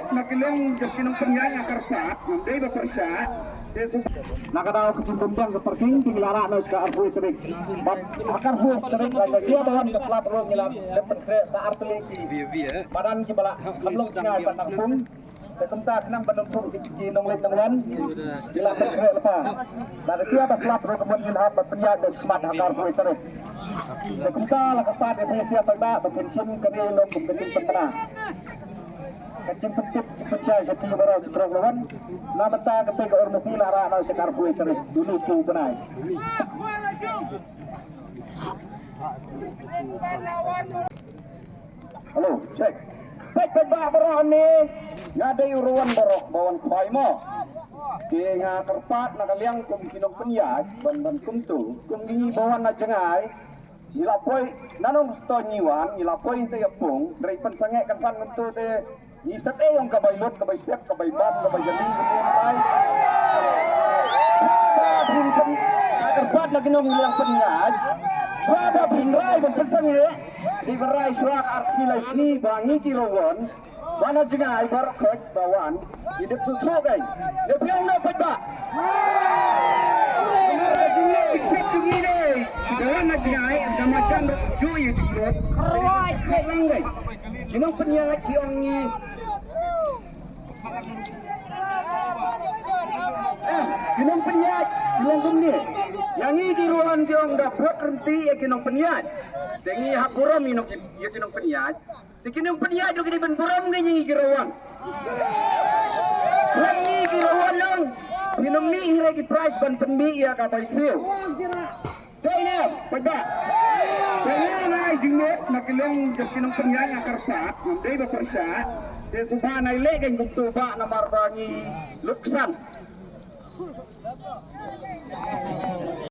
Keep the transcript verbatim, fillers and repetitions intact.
Na ki long jong ki nongpynïaid nga kyrpad, ngam dei ba pyrshah. Te shu na ka daw ka jingpynbiang ka parking, te ngi la rah noh sha ka arphew tarik. Bad ha ka arphew tarik la ka jia ba wan ka slap ruh ngi la dep pynkhreh da ar tylli ki madan kiba la kham long jngai ban nang pung. Te kumta khnang ban nang pung ki, ki nongleit nongwan ngi la pynkhreh lypa. La ka jia ba slap ruh ka mut ngin hap ban pynïaid da smat ha ka arphew tarik. Te kumta la ka pat ïa phi sia paidbah ba phin shim kane long kum ka jingpynbna. Ka jingpyntip jingpynshai sha phi baroh ki briew lawan. Na bynta kata ka urmasi la rah noh sha ka arphew tarik. Dunu tu bnai. Hello, check. Peit peit bah baroh ne. Nga dei u ruwan baroh ba wan khwai mo. Te nga kyrpad na ka liang kum ki nongpynïaid ban ban kumtu. Kum ngi ba wan na jngai. Ngi la poi, na nong sto ngi wan, ngi la poi te ïa pung, hynrei pynsangeh kan san ngam tu te, ngi sat eh ong ka bai lut, ka bai sep, ka bai bam, ka bai jali, ka bai bai. Ba phin kan, kyrpad na ki nong liang pynïaid. Ba ba phin rai ban pynsangeh, di ban rai shuwa ka ar ki lai sni, ba ngi ki ro wan. Wan na jngai baroh khoit ba wan. Ki dep suk suk ai. Dep yang na khoit ba. Jngai, jngai, jngai. Wan na jngai, da macam ju yu ju. Khoit lang ai. Ki nongpynïaid ki ong ngi. Eh, ki nongpynïaid, ki long kumne. Ïa ngi ki ruh ki ong da buh ryntih ïa ki nongpynïaid. Te ngi hap burom ïa ki nongpynïaid. Te ki nongpynïaid ruh ki dei ban burom ngi, ngi ki ro wan. Burom ngi ki ro wan long. Ngi nong mih hi re ki prize ban pynmih ïa ka bai siew. Dei ne, paidbah. Dei ne, nga ai jingmut na ki long jong ki nongpynïaid nga kyrpad, ngam dei ba pyrshah. Te sngewbha nai leh kein kumtu bah namar ba ngi luksan.